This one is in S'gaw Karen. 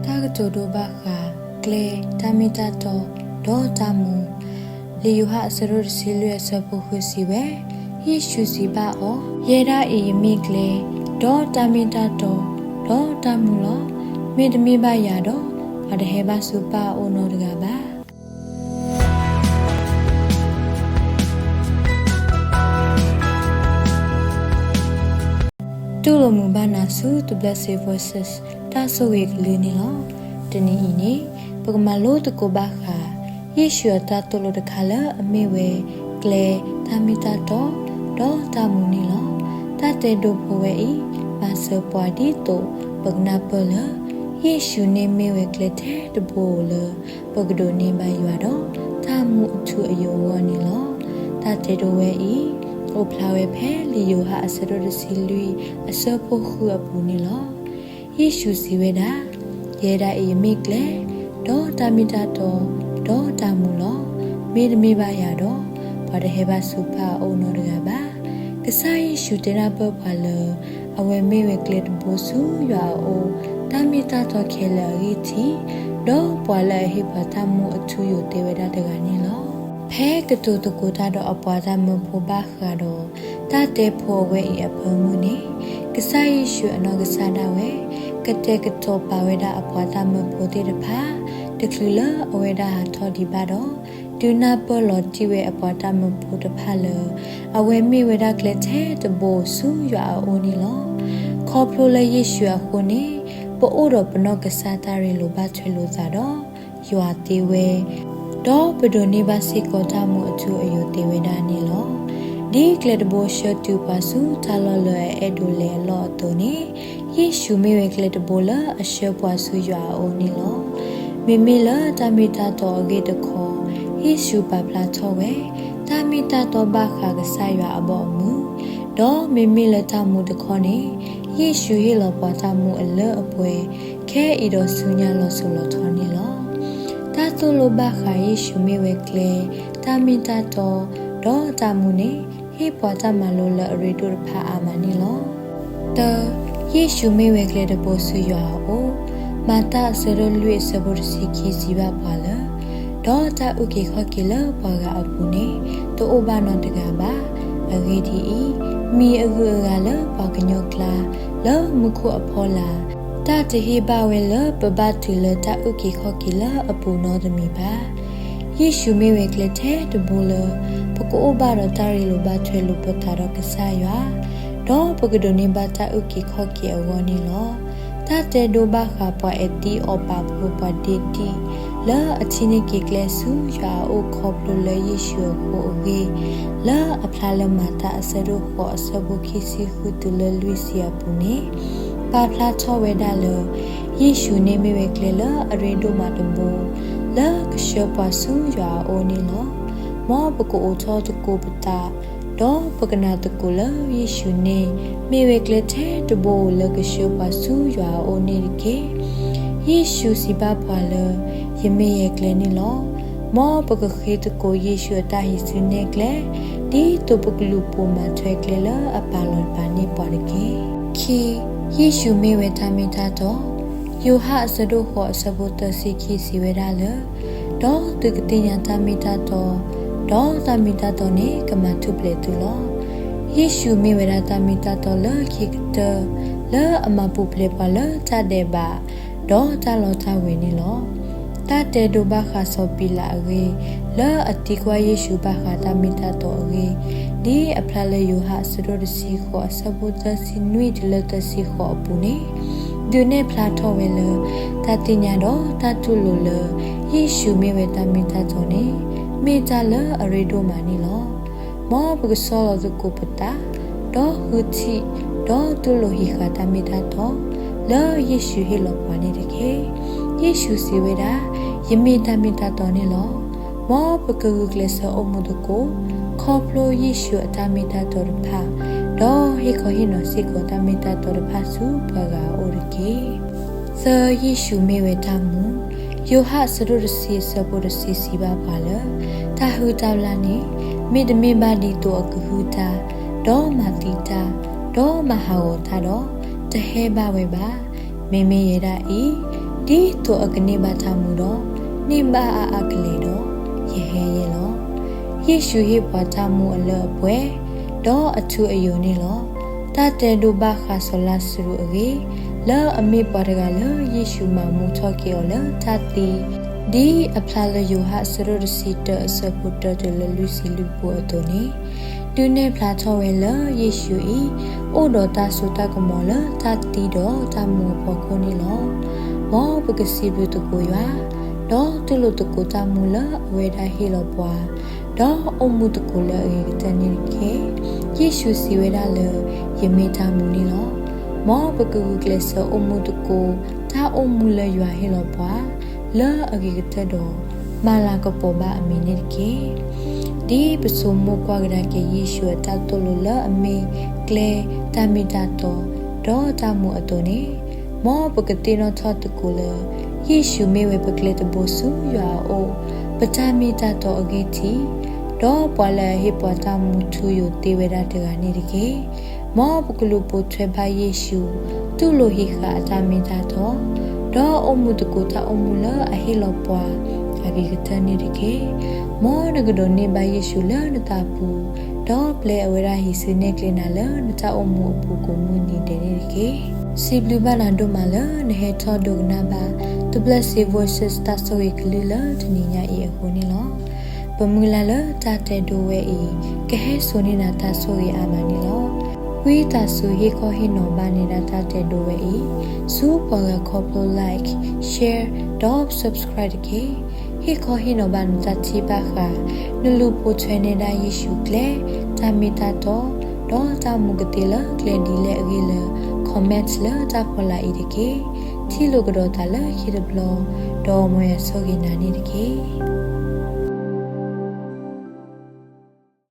တၢ်ကတိၤဒိဘၣ်ဃး ကျဲ, တၢ်မ့ၢ်တၢ်တီ, ဒီးတၢ်မူ. လံာ်ယိၤဟၣ်အဆၢဒိၣ်တဆံလွံၢ်အဆၢဖိဃုစံးဝဲ, ယ့ၣ်ၡူးစံးဘၣ်အီၤ, ယဲဒၣ်အံၤယမ့ၢ်ကျဲ, ဒီးတၢ်မ့ၢ်တၢ်တီ, ဒီးတၢ်မူလီၤ. မ့တမ့ၢ်ဘၣ်ယၤဒီး, ပှၤတဟဲဘၣ်ဆူပၢ်အအိၣ်နီတဂၤဘၣ်. တူၢ်လိာ်မုာ်ဘၣ်နၤဆူ The Blessed Voices တၢ်ဆိၣ်ဂ့ၤကလုၢ်န့ၣ်လီၤ. တနံၤအံၤန့ၣ် ပကမၤလိသကိးဘၣ်ဃး ယ့ၣ်ၡူးအတၢ်သိၣ်လိတခါလၢအမ့ၢ်ဝဲ ကျဲ, တၢ်မ့ၢ်တၢ်တီ, ဒီးတၢ်မူန့ၣ်လီၤ. တၢ်တဲဒိဖိဝဲအံၤ မၤစၢၤပှၤဒ်သိးပကနၢ်ပၢၢ်လၢ ယ့ၣ်ၡူးန့ၣ်မ့ၢ်ဝဲကျဲထဲတဘိလၢ ပကဒိးန့ၢ်ဘၣ်ယွၤဒီး တၢ်မူအထူအယိာ်အဂီၢ်န့ၣ်လီၤ. တၢ်တဲဒိဝဲအံၤ အိၣ်ဖျါဝဲဖဲလံာ်ယိၤဟၣ်အဆၢဒိၣ်တဆံလွံၢ်အဆၢဖိဃုအပူၤန့ၣ်လီၤ. ယ့ၣ်ၡူးစံးဝဲဒၣ်, ယဲဒၣ်အံၤယမ့ၢ်ကျဲ, ဒီးတၢ်မ့ၢ်တၢ်တီ, ဒီးတၢ်မူလီၤ. မ့တမ့ၢ်ဘၣ်ယၤဒီး, ပှၤတဟဲဘၣ်ဆူပၢ်အအိၣ်နီတဂၤဘၣ်. ကစၢ်ယ့ၣ်ၡူးတဲနၢ်ပၢၢ်ပှၤလၢ အဝဲမ့ၢ်ဝဲကျဲတဘိဆူယွၤအအိၣ်, တၢ်မ့ၢ်တၢ်တီခဲလၢာ်အဂ့ၢ်ထံး, ဒီးပှၤလၢအဟ့ၣ်ပှၤတၢ်မူအထူအယိာ်တဲဝဲဒၣ်တဂၤန့ၣ်လီၤ. ဖဲကတိၤသကိးတၢ်ဒီးအပှၤတၢ်မၢဖိဘၣ်ဃးဒီး တၢ်တဲဖိအဝဲအံၤအဖၢမုၢ်န့ၣ်, ကစၢ်ယ့ၣ်ၡူးအနီၢ်ကစၢ်ဒၣ်ဝဲ ကတဲာ်ကတီၤပာ်ဝဲဒၣ်အပှၤတၢ်မၢဖိသ့ၣ်တဖၣ် တချုးလၢအဝဲဒၣ်ဟးထီၣ်ဒံးဘၣ်ဒီး, ဒုးနၢ်ပၢၢ်လီၤတံၢ်ဝဲအပှၤတၢ်မၢဖိတဖၣ်လၢ အဝဲမ့ၢ်ဝဲဒၣ်ကျဲထဲတဘိဆူယွၤအအိၣ်န့ၣ်လီၤ. ခီဖျိလၢယ့ၣ်ၡူးအဃိန့ၣ်, ပအိၣ်ဒီးပနီၢ်ကစၢ်တၢ်ရ့လိာ်ဘၣ်ထွဲလိာ်သးဒီး ယွၤသ့ဝဲ, ဒီးပဒိးန့ၢ်ဘၣ်စ့ၢ်ကီးတၢ်မူအထူအယိာ်သ့ဝဲဒၣ်န့ၣ်လီၤ. ဒ်ကျဲတဘိဆှၢတုၤပှၤဆူတၢ်လီၢ်လၢအအဲၣ်ဒိးလဲၤအလီၢ်အသိးန့ၣ်, ယ့ၣ်ၡူးမ့ၢ်ဝဲကျဲတဘိလၢအဆှၢပှၤဆူယွၤအအိၣ်န့ၣ်လီၤ. မ့မ့ၢ်လၢတၢ်မ့ၢ်တၢ်တီအဂ့ၢ်တခီ, ယ့ၣ်ၡူးပာ်ဖျါထီၣ်ဝဲ တၢ်မ့ၢ်တၢ်တီဘၣ်ဃးကစၢ်ယွၤအဘီအမုၢ်, ဒီးမ့မ့ၢ်လၢတၢ်မူတခီန့ၣ်, ယ့ၣ်ၡူးဟ့ၣ်လီၤပှၤတၢ်မူအလၢအပှဲၤ ခဲအံၤဒီးဆူညါလီၤစိၤလီၤထီန့ၣ်လီၤ. တၢ်သိၣ်လိဘၣ်ဃးယ့ၣ်ၡူးမ့ၢ်ဝဲကျဲ, တၢ်မ့ၢ်တၢ်တီ, ဒီးတၢ်မူန့ၣ် ဟ့ၣ်ပှၤတၢ်မၤလိလၢအရ့ဒိၣ်တဖၣ်အါမးန့ၣ်လီၤ. တၢ, ယ့ၣ်ၡူးမ့ၢ်ဝဲကျဲတဘိဆူယွၤအအိၣ်, မၤတၢ်အဆၢဒိၣ်လွံၢ်အဆၢဖိတဆံခံစံးဘၣ်ပှၤလၢ ဒီးတၢ်အုၣ်က့ၤခီၣ်က့ၤလၢပှၤဂၤအပူၤန့ၣ် တအိၣ်ဘၣ်နီတဂၤဘၣ်. အဂ့ၢ်ဒ်အံၤ, မံၤအဂုၤအဂၤလၢပှၤကညီကျါ, လၢမူခိၣ်အဖီလာ်, တၢ်တဟ့ၣ်ဘၣ်ဝဲလၢပဘၣ်တုၤလၢတၢ်အုၣ်က့ၤခီၣ်က့ၤလၢအပူၤနီတမံၤဘၣ်. ယ့ၣ်ၡူးမ့ၢ်ဝဲကျဲထဲတဘိလၢ ပကအိၣ်ဘၣ်ဒီးတၢ်ရ့လိာ်ဘၣ်ထွဲလိာ်ပသးဒီးကစၢ်ယွၤ, ဒီးပကဒိးန့ၢ်ဘၣ်တၢ်အုၣ်က့ၤခီၣ်က့ၤအဂီၢ်န့ၣ်လီၤ. တၢ်တဲဒိဘၣ်ဃးပှၤအဲၣ်သံအီၤပာ်ဖှိၣ်ပှၤဒ့ဒံၣ် လၢအထံၣ်န့ၢ်က့ၤကျဲဆူယွၤအအိၣ်ခီဖျိလၢယ့ၣ်ၡူးအဃိအဂ့ၢ်, လၢအဖျါလၢမၤတၢ်အဆၢဒိၣ်ဃိးအဆၢဖိခံဆံဃုတုၤလၢလွံၢ်ဆံအပူၤန့ၣ်, ပာ်ဖျါထီၣ်ဝဲဒၣ်လၢ ယ့ၣ်ၡူးန့ၣ်မ့ၢ်ဝဲကျဲလၢအရ့ဒိၣ်မးတဘိ လၢကဆှၢပှၤဆူယွၤအအိၣ်န့ၣ်လီၤ. မ်ပကအိးထီၣ်သကိးပသး, ဒီးပကနာ်သကိးလၢယ့ၣ်ၡူးန့ၣ် မ့ၢ်ဝဲကျဲထဲတဘိလၢကဆှၢပှၤဆူယွၤအအိၣ်န့ၣ်တက့ၢ်. ယ့ၣ်ၡူးစံးဘၣ်ပှၤလၢ ယမ့ၢ်ယဲကျဲန့ၣ်လီၤ. မ်ပကဃ့သကိးယ့ၣ်ၡူးအတၢ်ဟံးစုနဲၣ်ကျဲ, ဒ်သိးပကလူၤပိာ်မၤထွဲကျဲလၢအပာ်လီၤတပာ်န့ၢ်ပှၤတက့ၢ်. ခံ, ယ့ၣ်ၡူးမ့ၢ်ဝဲတၢ်မ့ၢ်တၢ်တီ, ယိၤဟၣ်အဆၢဒိၣ်ဃိးအဆၢဖိသၢဆံခံစံးဝဲဒၣ်လၢ ဒီးသုကသ့ၣ်ညါတၢ်မ့ၢ်တၢ်တီ, ဒီးတၢ်မ့ၢ်တၢ်တီန့ၣ်ကမၤထူၣ်ဖျဲးသုလီၤ. ယ့ၣ်ၡူးမ့ၢ်ဝဲဒၣ်တၢ်မ့ၢ်တၢ်တီလၢခံကတၢၢ် လၢအမၤပူၤဖျဲးပှၤလၢတၢ်ဒဲးဘး ဒီးတၢ်လီတၢ်ဝ့ၤန့ၣ်လီၤ. တၢ်တဲဒိဘၣ်ဃးစီၤပံၤလးအဂ့ၢ်, လၢအသံကွၢ်ယ့ၣ်ၡူးဘၣ်ဃးတၢ်မ့ၢ်တၢ်တီအဂ့ၢ်, ဒ်အဖျါလၢယိၤဟၣ်အဆၢဒိၣ်တဆံဃိးအဆၢဖိသၢဆံနွံတုၤလၢသၢဆံဃိးအပူၤန့ၣ်, ဒုးနဲၣ်ဖျါထီၣ်ဝဲလၢ တၢ်သ့ၣ်ညါဒီးတၢ်တူၢ်လိာ်လၢ ယ့ၣ်ၡူးမ့ၢ်ဝဲတၢ်မ့ၢ်တၢ်တီန့ၣ် မ့ၢ်တၢ်လၢအရ့ဒိၣ်မးန့ၣ်လီၤ. မ်ပကဆီလီၤသကိးပသး, ဒီးဃုထံၣ်, ဒီးတူၢ်လိာ်ဟံးဃာ်တၢ်မ့ၢ်တၢ်တီ လၢယ့ၣ်ၡူးဟ့ၣ်လီၤပှၤန့ၣ်တက့ၢ်. ယ့ၣ်ၡူးစံးဝဲဒၣ်, ယမ့ၢ်တၢ်မ့ၢ်တၢ်တီန့ၣ်လီၤ. မ်ပကဂုာ်ကျဲးစၢးအိၣ်မူသကိး ခီဖျိယ့ၣ်ၡူးအတၢ်မ့ၢ်တၢ်တီတဖၣ်, ဒီးဟ့ၣ်ခီဟ့ၣ်နီၤစ့ၢ်ကီးတၢ်မ့ၢ်တၢ်တီတဖၣ်ဆူပှၤဂၤအအိၣ်တက့ၢ်. သၢ, ယ့ၣ်ၡူးမ့ၢ်ဝဲတၢ်မူ, ယိၤဟၣ်အဆၢဒိၣ်တဆံအဆၢဖိတဆံစံးဘၣ်ပှၤလၢ တၢ်ဟုၣ်တၢ်ဘျၣ်န့ၣ် မ့တမ့ၢ်ဘၣ်ဒ်သိးအကဟုၣ်တၢ်, ဒီးမၤသံတၢ်, ဒီးမၤဟးဂီၤတၢ်ဒီး, တဟဲဘၣ်ဝဲဘၣ်. မ့မ့ၢ်ယဲဒၣ်အံၤ, ဒ်သိးအကန့ၢ်ဘၣ်တၢ်မူဒီး, န့ၢ်ဘၣ်အါအါကလဲာ်ဒီး, ယဟဲယဲလီၤ. ယ့ၣ်ၡူးဟ့ၣ်ပှၤတၢ်မူအလၢအပှဲၤ, ဒီးအထူအယိာ်န့ၣ်လီၤ. တၢ်တဲဒိဘၣ်ဃးစီၤလါစရူးအဂ့ၢ်, လၢအမ့ၢ်ပှၤတဂၤလၢယ့ၣ်ၡူးမၤမူထီၣ်က့ၤအီၤလၢတၢ်သံ, ဒ်အဖျါလၢယိၤဟၣ်အဆၢဒိၣ်တဆံတၢ အဆၢဖိတၢတုၤလၢလွံၢ်ဆံလွံၢ်ပူၤအသိးန့ၣ်, ဒုးနဲၣ်ဖျါထီၣ်ဝဲလၢယ့ၣ်ၡူးအံၤ, အိၣ်ဒီးတၢ်စိတၢ်ကမီၤလၢတၢ်သံဒီးတၢ်မူအဖီခိၣ်န့ၣ်လီၤ. မ်ပကစံးဘျုးသကိးယွၤ, ဒီးတူၢ်လိာ်သကိးတၢ်မူလၢအဝဲဒၣ်ဟ့ၣ်လီၤပှၤ, ဒီးအိၣ်မူသကိးလၢအဂ့ၤကတၢၢ်န့ၣ်တက့ၢ်. ယ့ၣ်ၡူးစံးဝဲဒၣ်လၢ, ယမ့ၢ်တၢ်မူန့ၣ်လီၤ. မ်ပကဂုာ်ကျဲးစၢးအိၣ်မူသကိး, တၢ်အိၣ်မူလၢယွၤဟ့ၣ်လီၤပှၤ, လၢအဂ့ၤကတၢၢ်ဒီး, မၤလၤကပီၤဘၣ်အမံၤန့ၣ်တက့ၢ်. ဒ်ပဆိမိၣ်ကွၢ်ကဒါက့ၤယ့ၣ်ၡူးအတၢ်သိၣ်လိလၢအမ့ၢ်ကျဲ, တၢ်မ့ၢ်တၢ်တီ, ဒီးတၢ်မူအသိးန့ၣ်, မ်ပကသ့ၣ်နီၣ်ထီၣ်သကိးလၢ, ယ့ၣ်ၡူးမ့ၢ်ဝဲပကျဲတဘိဆူယွၤအအိၣ်, ပတၢ်မ့ၢ်တၢ်တီအဂ့ၢ်ထံး, ဒီးပှၤလၢအဟ့ၣ်ပှၤတၢ်မူထူယိာ်သ့ဝဲဒၣ်တဂၤန့ၣ်တက့ၢ်. မ်ပကလူၤပိာ်ထွဲဘၣ်ယ့ၣ်ၡူး, တူၢ်လိာ်ဟံးဃာ်အတၢ်မ့ၢ်တၢ်တီ, ဒီးအိၣ်မူသကိးတၢ်အိၣ်မူလၢအဟ့ၣ်လီၤပှၤ, အဂ့ၤကတၢၢ်န့ၣ်တက့ၢ်. မ်နကဒိးန့ၢ်ဘၣ်ယ့ၣ်ၡူးလၢနသးပူၤ, ဒီးပျဲအဝဲဒၣ်ဟံးစုနဲၣ်ကျဲနၤလၢနတၢ်အိၣ်မူအပူၤကိးမုၢ်နံၤဒဲးန့ၣ်တက့ၢ်. စံးဘျုးဘၣ်နၤဒိၣ်မးလၢနဟဲထီၣ်ဒိကနၣ်ဘၣ်, The Blessed Voices တၢ်ဆိၣ်ဂ့ၤကလုၢ်လၢတနံၤညါအံၤအဃိန့ၣ်လီၤ. ပမုၢ်လၢ်လၢတၢ်တဲဒိဝဲအံၤ, ကဟဲစိာ်န့ၢ်နၤတၢ်ဆိၣ်ဂ့ၤအါမးန့ၣ်လီၤ. ဝံသးစူၤဟ့ၣ်ခီဟ့ၣ်နီၤဘၣ်န့ၢ်ဒၣ်တၢ်တဲဒိဝဲအံၤ, ဆူပှၤဂၤခီဖျိ like, share, ဒီး subscribe တက့ၢ်. ဟ့ၣ်ခီဟ့ၣ်နီၤဘၣ်နတၢ်ထံၣ်ဘၣ်ဃး, နလူၤပိာ်ထွဲနဲဒၣ်ယ့ၣ်ၡူးကျဲ, တၢ်မ့ၢ်တၢ်တီ, ဒီးတၢ်မူကသ့လၢကျဲဒ်လဲၣ်အဂ့ၢ်လၢ, comment လၢတၢ်ဖီလာ်အံၤတက့ၢ်. ထံၣ်လိာ်ကဒီးသးလၢခံတဘျီ, ဒီးမ်ယွၤဆိၣ်ဂ့ၤနၤန့ၣ်တက့ၢ်.